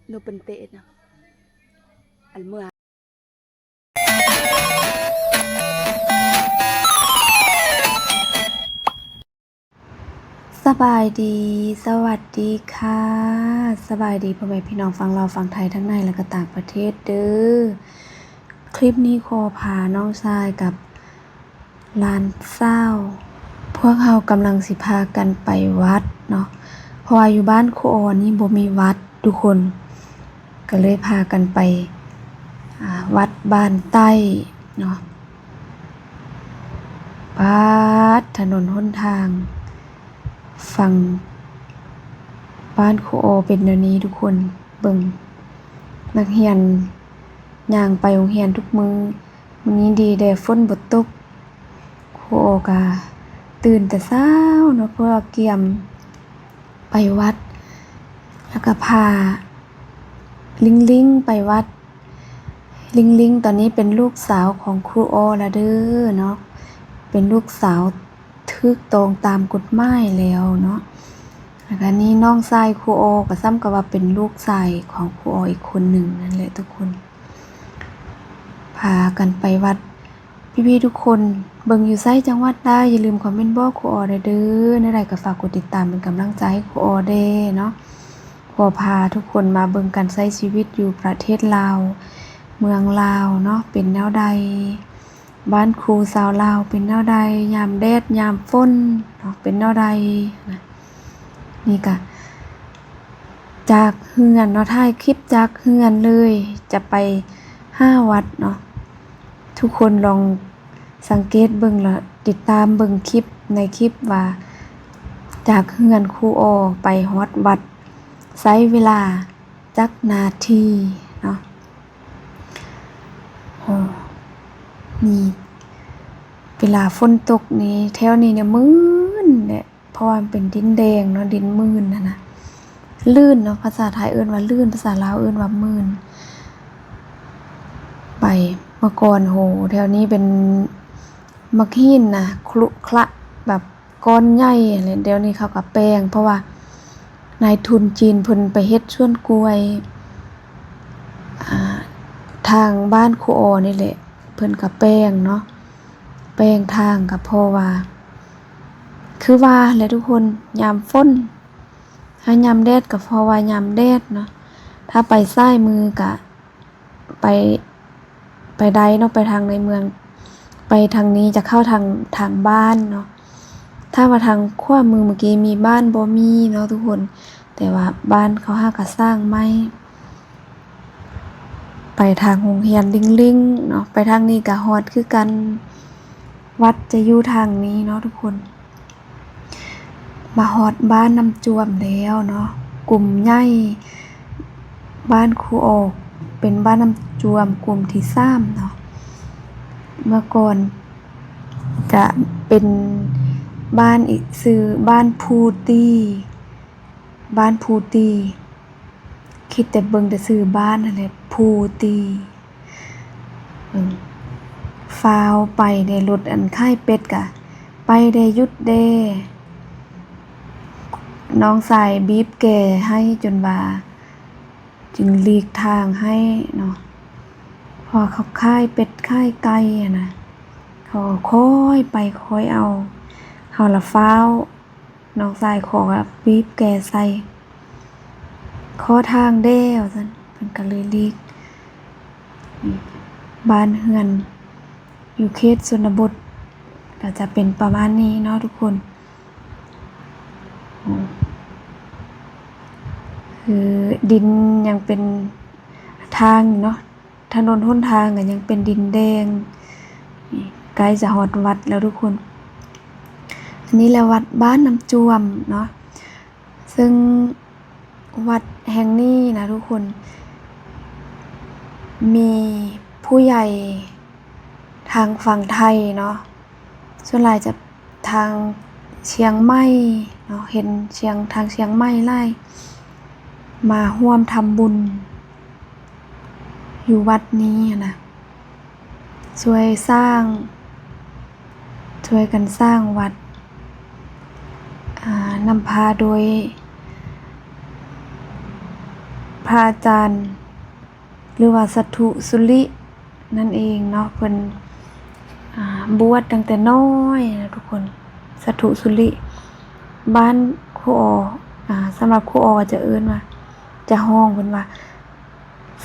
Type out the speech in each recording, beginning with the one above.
Lo pente na. Al mua. ສະບາຍດີ ສະຫວັດດີຄ່ະ ສະບາຍດີພໍ່ແມ່ພີ່ນ້ອງຝັ່ງລາວຝັ່ງໄທທັງໃນ ແລະ ກໍຕ່າງປະເທດເດີ້. ຄລິບນີ້ຂໍພານ້ອງຊາຍກັບ ຫຼານສາວ ພວກເຮົາກຳລັງຊິພາກັນໄປວັດເນາະ ເພາະວ່າຢູ່ບ້ານຄູອໍນີ້ບໍ່ມີວັດທຸກຄົນ ກໍເລີຍພາກັນໄປ ອາ ວັດບ້ານໃຕ້ເນາະ. ປາດ ຖະໜົນຫົນທາງຝັ່ງບ້ານຄູອໍເປັນແນວນີ້ທຸກຄົນ ເບິ່ງ ນັກຮຽນຍ່າງໄປໂຮງຮຽນທຸກມື້. ມື້ນີ້ດີແດ່ ຝົນບໍ່ຕົກ. ຄູອໍກະຕື່ນແຕ່ເຊົ້າເນາະ ເພື່ອກຽມໄປວັດ ແລ້ວກະພາລິງລິງໄປວັດ. ລິງລິງຕອນນີ້ເປັນລູກສາວຂອງຄູອໍລະເດີເນາະ ເປັນລູກສາວຖືກຕ້ອງຕາມກົດໝາຍແລ້ວເນາະ. ແລ້ວກະນີ້ນ້ອງຊາຍຄູອໍ ກະສ່ຳກັບວ່າເປັນລູກຊາຍຂອງຄູອໍອີກຄົນໜຶ່ງນັ້ນແຫຼະທຸກຄົນ. ພາກັນໄປວັດ ພີ່ໆທຸກຄົນ ເບິ່ງຢູ່ໃສ ຈັງຫວັດໃດ ຢ່າລືມຄອມເມັນບອກຄູອໍແດ່ເດີ້. ແນວໃດກໍຝາກກົດຕິດຕາມເປັນກຳລັງໃຈໃຫ້ຄູອໍແດ່ເນາະ. ຂໍພາທຸກຄົນມາເບິ່ງການໃຊ້ຊີວິດຢູ່ປະເທດລາວ ເມືອງລາວເນາະ ເປັນແນວໃດ ບ້ານຄູຊາວລາວເປັນແນວໃດ ຍາມແດດຍາມຝົນເນາະ ເປັນແນວໃດນະ. ນີ້ກະຈາກເຮືອນເນາະ ຖ່າຍຄລິບຈາກເຮືອນເລີຍ ຈະໄປຫາວັດເນາະ. ທຸກຄົນລອງສັງເກດເບິ່ງ ແລະ ຕິດຕາມເບິ່ງຄລິບໃນຄລິບວ່າ ຈາກເຮືອນຄູອໍໄປຮອດວັດ ໃຊ້ເວລາຈັກນາທີເນາະ. ໂອ້ ນີ້ ເວລາຝົນຕົກນີ້ ແຖວນີ້ນີ້ມື່ນແຫຼະ ເພາະວ່າມັນເປັນດິນແດງເນາະ ດິນມື່ນຫັ້ນນະ ລື່ນເນາະ ພາສາໄທເອີ້ນວ່າລື່ນ ພາສາລາວເອີ້ນວ່າມື່ນ. ໄປ ເມື່ອກ່ອນ ໂຫ ແຖວນີ້ເປັນໝາກຫີນນະ ຂຣຸຂຣະ ແບບ ກ້ອນໃຫຍ່ຫັ້ນແຫຼະ. ດຽວນີ້ເຂົາກໍແປງ ເພາະວ່ານາຍທຶນຈີນເພິ່ນໄປເຮັດສວນກ້ວຍ ອາ ທາງບ້ານຄູອໍນີ້ແຫຼະ ເພິ່ນກໍແປງເນາະ ແປງທາງ ກໍເພາະວ່າ ຄືວ່າແຫຼະທຸກຄົນ ຍາມຝົນ ຖ້າຍາມແດດກໍເພາະວ່າຍາມແດດເນາະ. ຖ້າໄປຊ້າຍມືກະ ໄປ ໄປໄດ້ເນາະ ໄປທາງໃນເມືອງ ໄປທາງນີ້ຈະເຂົ້າທາງ ທາງບ້ານເນາະ. ຖ້າວ່າທາງຂວາມືເມື່ອກີ້ມີບ້ານບໍ່ມີເນາະທຸກຄົນ ແຕ່ວ່າບ້ານເຂົາຫາກະສ້າງໃໝ່. ໄປທາງໂຮງຮຽນລິງລິງເນາະ ໄປທາງນີ້ກະຮອດຄືກັນ ວັດຈະຢູ່ທາງນີ້ເນາະທຸກຄົນ. ມາຮອດບ້ານນ້ຳຈວມແລ້ວເນາະ ກຸ່ມໃຫຍ່ ບ້ານຄູອໍ ເປັນບ້ານນ້ຳຈວມກຸ່ມທີສາມເນາະ. ເມື່ອກ່ອນຈະເປັນບ້ານອີກ ຊື່ບ້ານພູຕີ ບ້ານພູຕີ ຄິດແຕ່ເບິ່ງແຕ່ຊື່ບ້ານຫັ້ນແຫຼະ ພູຕີ. ເອີ ຟ້າວໄປແດ່ ລົດອັນຂາຍເປັດກະໄປແດ່ ຢຸດແດ່. ນ້ອງຊາຍບີບແກໃຫ້ຈົນວ່າ ຈຶ່ງຫຼີກທາງໃຫ້ເນາະ ເພາະວ່າເຂົາຂາຍເປັດຂາຍໄກ່ຫັ້ນນະ ເຂົາກໍຄ່ອຍໄປຄ່ອຍເອົາ ເຮົາລະຟ້າວ ນ້ອງຊາຍຂໍກໍບີບແກໃສ່ ຂໍທາງແດ່ ວ່າຊັ້ນ ເພິ່ນກໍເລີຍຫຼີກ. ນີ້ ບ້ານເຮືອນຢູ່ເຂດຊົນນະບົດກໍຈະເປັນປະມານນີ້ເນາະທຸກຄົນ. ໂອ້ ຄືດິນຍັງເປັນທາງຢູ່ເນາະ. ຖະໜົນຫົນທາງກໍຍັງເປັນດິນແດງ ນີ້ ໃກ້ຈະຮອດວັດແລ້ວທຸກຄົນ. ອັນນີ້ແຫຼະວັດບ້ານນ້ຳຈວມເນາະ ເຊິ່ງວັດແຫ່ງນີ້ນະທຸກຄົນ ມີຜູ້ໃຫຍ່ທາງຝັ່ງໄທເນາະ ສ່ວນຫຼາຍຈະທາງຊຽງໃໝ່ເນາະ ເຫັນຊຽງ ທາງຊຽງໃໝ່ຫຼາຍ ມາຮ່ວມທຳບຸນຢູ່ວັດນີ້ຫັ້ນນະ ຊ່ວຍສ້າງ ຊ່ວຍກັນສ້າງວັດ ອາ ນຳພາໂດຍ ພ ພະອາຈານ ຫຼືວ່າສາທຸສຸລິນັ້ນເອງເນາະ ເພິ່ນ ອ່າ ບວດຕັ້ງແຕ່ນ້ອຍນະທຸກຄົນ. ສາທຸສຸລິ ບ້ານຄູອໍ ອ່າ ສຳລັບຄູອໍຈະເອີ້ນວ່າ ຈະຮ້ອງເພິ່ນວ່າ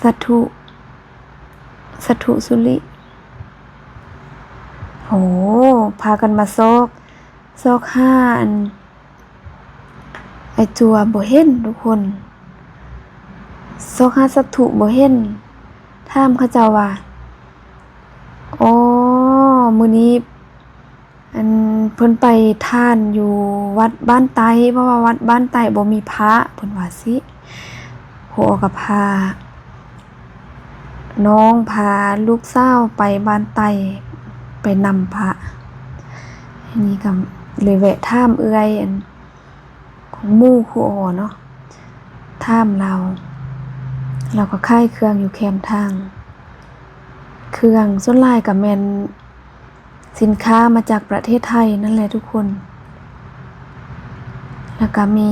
ສາທຸ ສາທຸສຸລິ. ໂອ້ ພາກັນມາຊອກ ຊອກຫາອັນ ອ້າຍຈົວບໍ່ເຫັນທຸກຄົນ ຊອກຫາສາທຸບໍ່ເຫັນ. ຖາມເຂົາເຈົ້າວ່າ ອໍ ມື້ນີ້ ອັນ ເພິ່ນໄປທ່ານຢູ່ວັດບ້ານໃຕ້ ເພາະວ່າວັດບ້ານໃຕ້ບໍ່ມີພະ ເພິ່ນວ່າຊີ້. ຄູອໍກໍພານ້ອງ ພາລູກສາວໄປບ້ານໃຕ້ ໄປນຳພະ. ນີ້ກໍເລີຍແວະຖາມເອື້ອຍ ອັນ ຂອງໝູ່ຄູອໍເນາະ ຖາມລາວ ລາວກໍຂາຍເຄື່ອງຢູ່ແຄມທາງ ເຄື່ອງສ່ວນຫຼາຍກໍແມ່ນສິນຄ້າມາຈາກປະເທດໄທນັ້ນແຫຼະທຸກຄົນ. ແລ້ວກໍມີ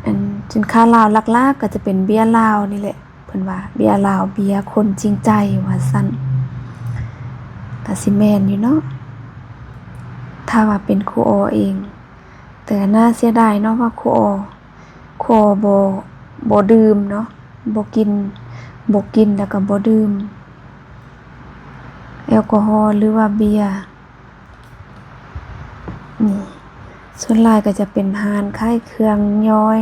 ອັນ ສິນຄ້າລາວ ຫຼັກໆກໍຈະເປັນເບຍລາວນີ້ແຫຼະ ເພິ່ນວ່າເບຍລາວ ເບຍຄົນຈິງໃຈວ່າຊັ້ນ. ກໍຊິແມ່ນຢູ່ເນາະ ຖ້າວ່າເປັນຄູອໍເອງ. ແຕ່ໜ້າເສຍດາຍເນາະວ່າຄູອໍ ຄູອໍບໍ່ ບໍ່ດື່ມເນາະ ບໍ່ກິນ ບໍ່ກິນແລ້ວກໍບໍ່ດື່ມແອລກໍຮໍ ຫຼືວ່າເບຍ. ນີ້ ສ່ວນຫຼາຍກໍຈະເປັນຮ້ານຂາຍເຄື່ອງຍ່ອຍ.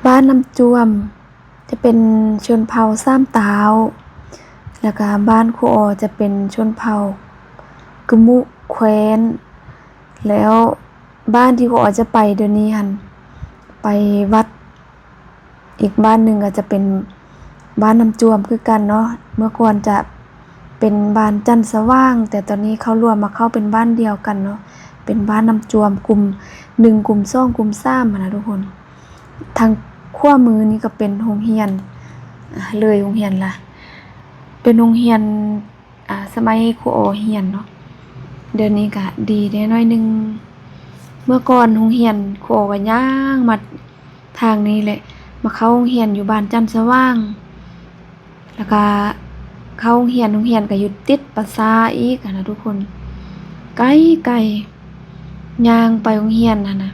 ບ້ານນ້ຳຈວມ ຈະເປັນຊົນເຜົ່າສາມຕ່າວ ແລ້ວກະບ້ານຄູອໍຈະເປັນຊົນເຜົ່າກຶມຸແຄວ້ນ. ແລ້ວບ້ານທີ່ຄູອໍຈະໄປດຽວນີ້ຫັ້ນ ໄປວັດ ອີກບ້ານໜຶ່ງກໍຈະເປັນບ້ານນ້ຳຈວມຄືກັນເນາະ. ເມື່ອກ່ອນຈະ ເປັນບ້ານຈັນສະຫວ່າງ ແຕ່ຕອນນີ້ເຂົ້າລວມມາເຂົ້າເປັນບ້ານດຽວກັນເນາະ ເປັນບ້ານນ້ຳຈວມ ກຸ່ມໜຶ່ງ ກຸ່ມສອງ ກຸ່ມສາມຫັ້ນນະທຸກຄົນ. ທາງຂວາມືນີ້ກໍເປັນໂຮງຮຽນ ເລີຍໂຮງຮຽນລະ ເປັນໂຮງຮຽນ ອາ ສະໄໝຄູອໍຮຽນເນາະ ດຽວນີ້ກະດີແດ່ໜ້ອຍໜຶ່ງ. ເມື່ອກ່ອນໂຮງຮຽນຄູອໍກໍຍ່າງມາ ທາງນີ້ແຫຼະ ມາເຂົ້າໂຮງຮຽນຢູ່ບ້ານຈັນສະຫວ່າງ ແລ້ວກະເຂົ້າໂຮງຮຽນ ໂຮງຮຽນກະຢູ່ຕິດປ່າຊ້າອີກຫັ້ນນະທຸກຄົນ ໄກໆ ຍ່າງໄປໂຮງຮຽນຫັ້ນນະ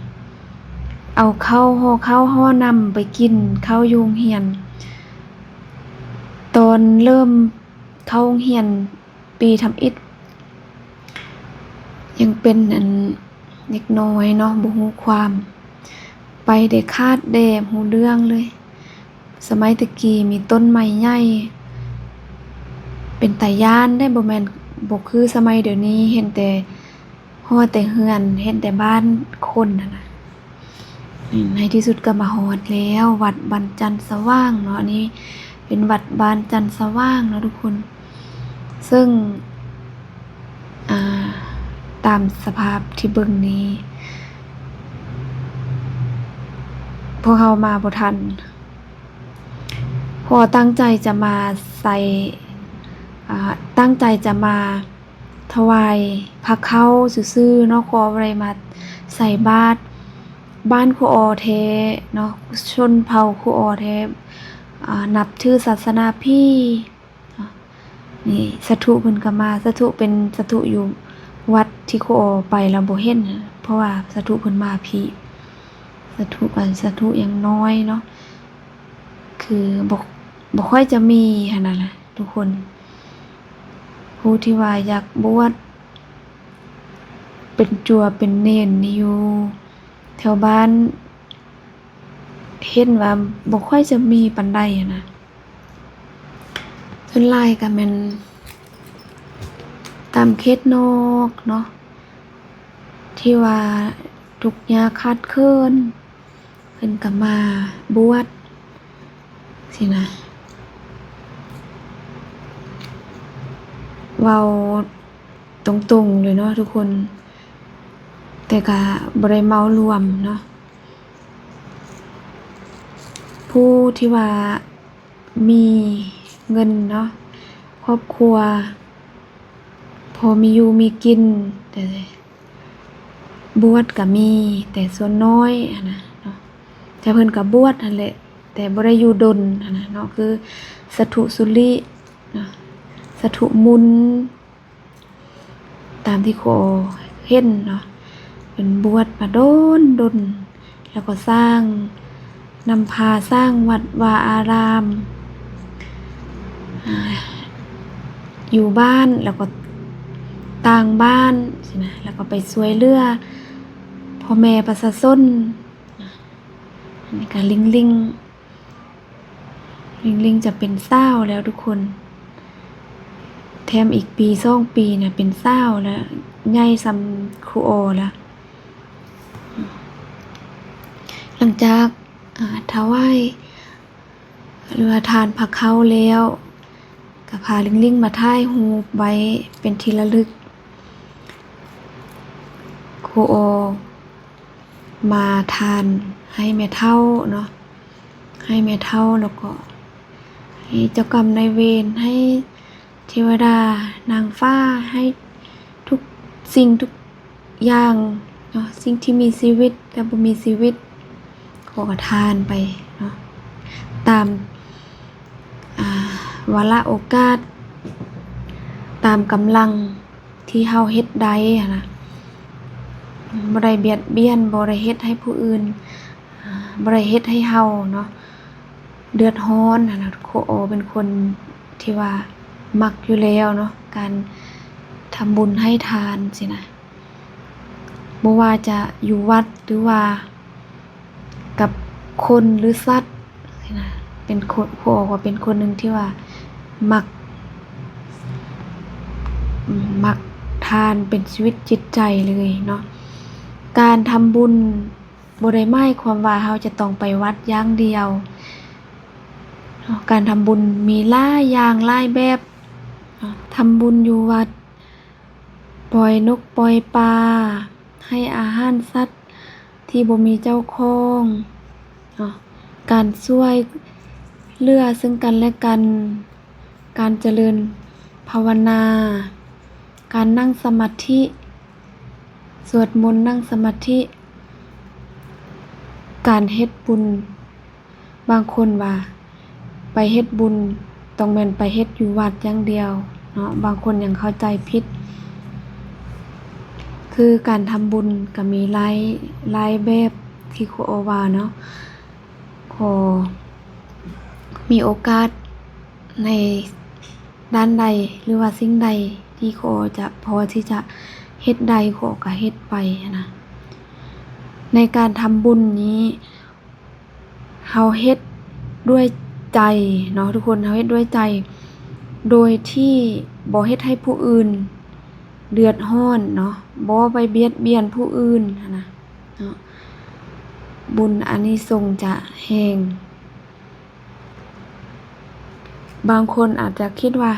ເອົາເຂົ້າ ຫໍ່ເຂົ້າຫໍ່ນ້ຳໄປກິນເຂົ້າຢູ່ໂຮງຮຽນ. ຕອນເລີ່ມເຂົ້າໂຮງຮຽນປີທຳອິດ ຍັງເປັນອັນ ເດັກນ້ອຍເນາະ ບໍ່ຮູ້ຄວາມ ໄປແຕ່ຄາດແດ່ ບໍ່ຮູ້ເລື່ອງເລີຍ. ສະໄໝແຕ່ກີ້ມີຕົ້ນໄມ້ໃຫຍ່ ເປັນຕາຢ້ານເດ້ ບໍ່ແມ່ນ ບໍ່ຄືສະໄໝດຽວນີ້ ເຫັນແຕ່ ຮອດແຕ່ເຮືອນ ເຫັນແຕ່ບ້ານຄົນຫັ້ນນະ. ໃນທີ່ສຸດກໍມາຮອດແລ້ວ ວັດບ້ານຈັນສະຫວ່າງເນາະ ອັນນີ້ເປັນວັດບ້ານຈັນສະຫວ່າງເນາະທຸກຄົນ ເຊິ່ງ ອ່າ ຕາມສະພາບທີ່ເບິ່ງນີ້ ພວກເຮົາມາບໍ່ທັນ ເພາະຕັ້ງໃຈຈະມາໃສ່ ອ່າ ຕັ້ງໃຈຈະມາ ຖວາຍພະເຂົ້າຊື່ໆເນາະ ກໍບໍ່ໄດ້ມາໃສ່ບາດ. ບ້ານຄູອໍແທ້ເນາະ ຊົນເຜົ່າຄູອໍແທ້ ອາ ນັບຖືສາສະໜາພີເນາະ. ນີ້ສາທຸເພິ່ນກໍມາ ສາທຸເປັນສາທຸຢູ່ວັດທີ່ຄູອໍໄປແລ້ວບໍ່ເຫັນ ເພາະວ່າສາທຸເພິ່ນມາພີ້ ສາທຸ ອັນ ສາທຸຍັງນ້ອຍເນາະ ຄືບໍ່ ບໍ່ຄ່ອຍຈະມີຫັ້ນນະ ທຸກຄົນ ຜູ້ທີ່ວ່າຢາກບວດເປັນຈົວເປັນເນນນີ້ ຢູ່ແຖວບ້ານ ເຫັນວ່າບໍ່ຄ່ອຍຈະມີປານໃດຫັ້ນນະ ສ່ວນຫຼາຍກໍແມ່ນຕາມເຂດນອກເນາະ ທີ່ວ່າທຸກຍາກຂາດເຂີນ ເພິ່ນກໍມາບວດຊີ້ນະ ເວົ້າຕົງໆເລີຍເນາະທຸກຄົນ ແຕ່ກະບໍ່ໄດ້ເໝົາລວມເນາະ ຜູ້ທີ່ວ່າມີເງິນເນາະ ຄອບຄົວພໍມີຢູ່ມີກິນ ແຕ່ ບວດກໍມີ ແຕ່ສ່ວນນ້ອຍຫັ້ນນະເນາະ ແຕ່ເພິ່ນກໍບວດຫັ້ນແຫຼະ ແຕ່ບໍ່ໄດ້ຢູ່ດົນຫັ້ນນະເນາະ ຄືສາທຸສຸລິເນາະ ສາທຸມຸນ ຕາມທີ່ຄູເຫັນເນາະ ເພິ່ນບວດມາດົນໆ ແລ້ວກໍສ້າງ ນຳພາສ້າງວັດວາອາຣາມ ອາ ຢູ່ບ້ານ ແລ້ວກໍຕ່າງບ້ານຊີ້ນະ ແລ້ວກໍໄປຊ່ວຍເຫຼືອພໍ່ແມ່ປະຊາຊົນ. ອັນນີ້ກໍລິງໆ ລິງໆ ຈະເປັນສາວແລ້ວທຸກຄົນ ແຖມອີກປີສອງປີນະເປັນສາວແລ້ວ ໃຫຍ່ສ່ຳຄູອໍແລ້ວ. ຫຼັງຈາກ ອາ ຖວາຍ ຫຼືວ່າທານພະເຂົ້າແລ້ວ ກໍພາລິງໆ ມາຖ່າຍຮູບໄວ້ເປັນທີ່ລະລຶກ ຄູອໍມາທານໃຫ້ແມ່ເຖົ້າເນາະ ໃຫ້ແມ່ເຖົ້າ ແລ້ວກໍໃຫ້ເຈົ້າກຳນາຍເວນ ໃຫ້ເທວະດາ ນາງຟ້າ ໃຫ້ທຸກສິ່ງທຸກ ຢ່າງເນາະ ສິ່ງທີ່ມີຊີວິດກັບບໍ່ມີຊີວິດ ຂໍປະທານໄປເນາະ ຕາມ ອາ ວາລະໂອກາດ ຕາມກຳລັງທີ່ເຮົາເຮັດໄດ້ຫັ້ນນະ ບໍ່ໄດ້ບຽດບຽນ ບໍ່ໄດ້ເຮັດໃຫ້ຜູ້ອື່ນ ອາ ບໍ່ໄດ້ເຮັດໃຫ້ເຮົາເນາະ ເດືອດຮ້ອນຫັ້ນນະ ຄູອໍເປັນຄົນທີ່ວ່າມັກຢູ່ແລ້ວເນາະ ການທຳບຸນໃຫ້ທານຊີ້ນະ ບໍ່ວ່າຈະຢູ່ວັດ ຫຼືວ່າກັບຄົນ ຫຼື ສັດຊີ້ນະ ເປັນຄົນ ຄູອໍກໍເປັນຄົນໜຶ່ງທີ່ວ່າມັກ ມັກທານເປັນຊີວິດຈິດໃຈເລີຍເນາະ ການທຳບຸນ ບໍ່ໄດ້ໝາຍຄວາມວ່າເຮົາຈະຕ້ອງໄປວັດຢ່າງດຽວເນາະ ການທຳບຸນມີຫຼາຍຢ່າງຫຼາຍແບບເນາະ ທຳບຸນຢູ່ວັດ ປ່ອຍນົກປ່ອຍປາ ໃຫ້ອາຫານສັດທີ່ບໍ່ມີເຈົ້າຂອງເນາະ ການຊ່ວຍເຫຼືອເຊິ່ງກັນແລະກັນ ການຈະເລີນພາວະນາ ການນັ່ງສະມາທິ ສວດມົນນັ່ງສະມາທິ ການເຮັດບຸນ ບາງຄົນວ່າໄປເຮັດບຸນຕ້ອງແມ່ນໄປເຮັດຢູ່ວັດຢ່າງດຽວເນາະ ບາງຄົນຍັງເຂົ້າໃຈຜິດ ຄືການທຳບຸນກໍມີຫຼາຍ ຫຼາຍແບບທີ່ຄູອໍວ່າເນາະ ຂໍມີໂອກາດໃນດ້ານໃດ ຫຼືວ່າສິ່ງໃດທີ່ຂໍຈະ ພໍທີ່ຈະເຮັດໄດ້ ຂໍກໍເຮັດໄປຫັ້ນນະ ໃນການທຳບຸນນີ້ ເຮົາເຮັດດ້ວຍໃຈເນາະທຸກຄົນ ເຮົາເຮັດດ້ວຍໃຈ ໂດຍທີ່ບໍ່ເຮັດໃຫ້ຜູ້ອື່ນເດືອດຮ້ອນເນາະ ບໍ່ໄປບຽດບຽນຜູ້ອື່ນຫັ້ນນະເນາະ ບຸນອານິສົງຈະແຮງ. ບາງຄົນອາດຈະຄິດວ່າ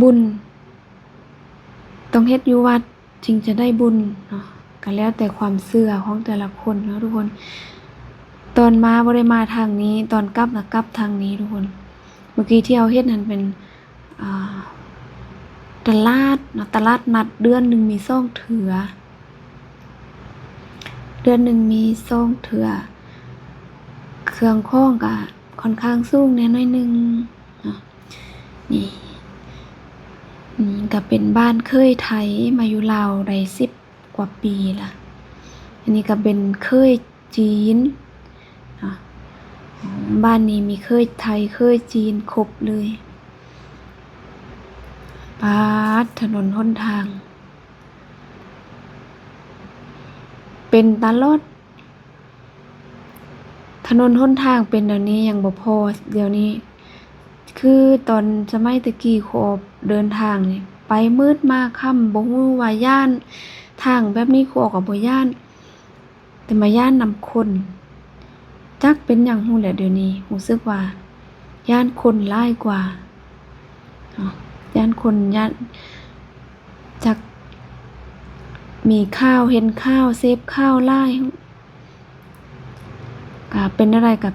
ບຸນຕ້ອງເຮັດຢູ່ວັດຈຶ່ງຈະໄດ້ບຸນເນາະ ກໍແລ້ວແຕ່ຄວາມເຊື່ອຂອງແຕ່ລະຄົນເນາະທຸກຄົນ. ຕອນມາບໍ່ໄດ້ມາທາງນີ້ ຕອນກັບນະກັບທາງນີ້ທຸກຄົນ. ເມື່ອກີ້ທີ່ເຮົາເຫັນຫັ້ນເປັນ ອ່າ ຕະຫຼາດເນາະ ຕະຫຼາດນັດເດືອນໜຶ່ງມີສອງເທື່ອ ເດືອນໜຶ່ງມີສອງເທື່ອ ເຄື່ອງຂອງກະຄ່ອນຂ້າງສູງແດ່ໜ້ອຍໜຶ່ງເນາະ. ນີ້ ນີ້ກະເປັນບ້ານເຂີຍໄທ ມາຢູ່ລາວໄດ້ສິບກວ່າປີລະ. ອັນນີ້ກະເປັນເຂີຍ ຈີນເນາະ ບ້ານນີ້ມີເຂີຍໄທ ເຂີຍຈີນຄົບເລີຍ. ປາດ ຖະໜົນຫົນທາງເປັນຕາຫຼອດ ຖະໜົນຫົນທາງເປັນແນວນີ້ຍັງບໍ່ພໍ ດຽວນີ້ ຄືຕອນສະໄໝແຕ່ກີ້ ຄູອອກເດີນທາງນີ້ ໄປມືດມາຄ່ຳ ບໍ່ຮູ້ວ່າຢ້ານ ທາງແບບນີ້ ຄູອອກກໍບໍ່ຢ້ານ ແຕ່ມາຢ້ານນຳຄົນ ຈັກເປັນຫຍັງຮູ້ແຫຼະ ດຽວນີ້ຮູ້ສຶກວ່າຢ້ານຄົນຫຼາຍກວ່າເນາະ ຢ້ານຄົນ ຢ້ານ ຈັກມີຂ່າວ ເຫັນຂ່າວ ເສບຂ່າວຫຼາຍ ກະເປັນແນວໃດກະ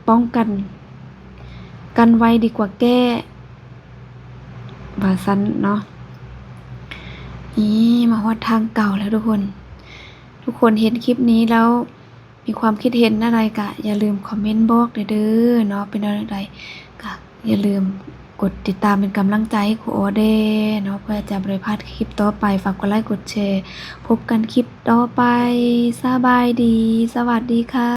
ປ້ອງກັນ ກັນໄວ້ດີກວ່າແກ້ ວ່າຊັ້ນເນາະ. ນີ້ມາຮອດທາງເກົ່າແລ້ວທຸກຄົນ ທຸກຄົນເຫັນຄລິບນີ້ແລ້ວ ມີຄວາມຄິດເຫັນແນວໃດກະຢ່າລືມຄອມເມັນບອກແດ່ເດີເນາະ. ເປັນແນວໃດກະຢ່າລືມກົດຕິດຕາມເປັນກຳລັງໃຈໃຫ້ຄູອໍແດ່ເນາະ ເພື່ອຈະບໍ່ໄດ້ພາດຄລິບຕໍ່ໄປ. ຝາກກົດໄລກົດແຊ. ພົບກັນຄລິບຕໍ່ໄປ. ສະບາຍດີ. ສະຫວັດດີຄ່ະ.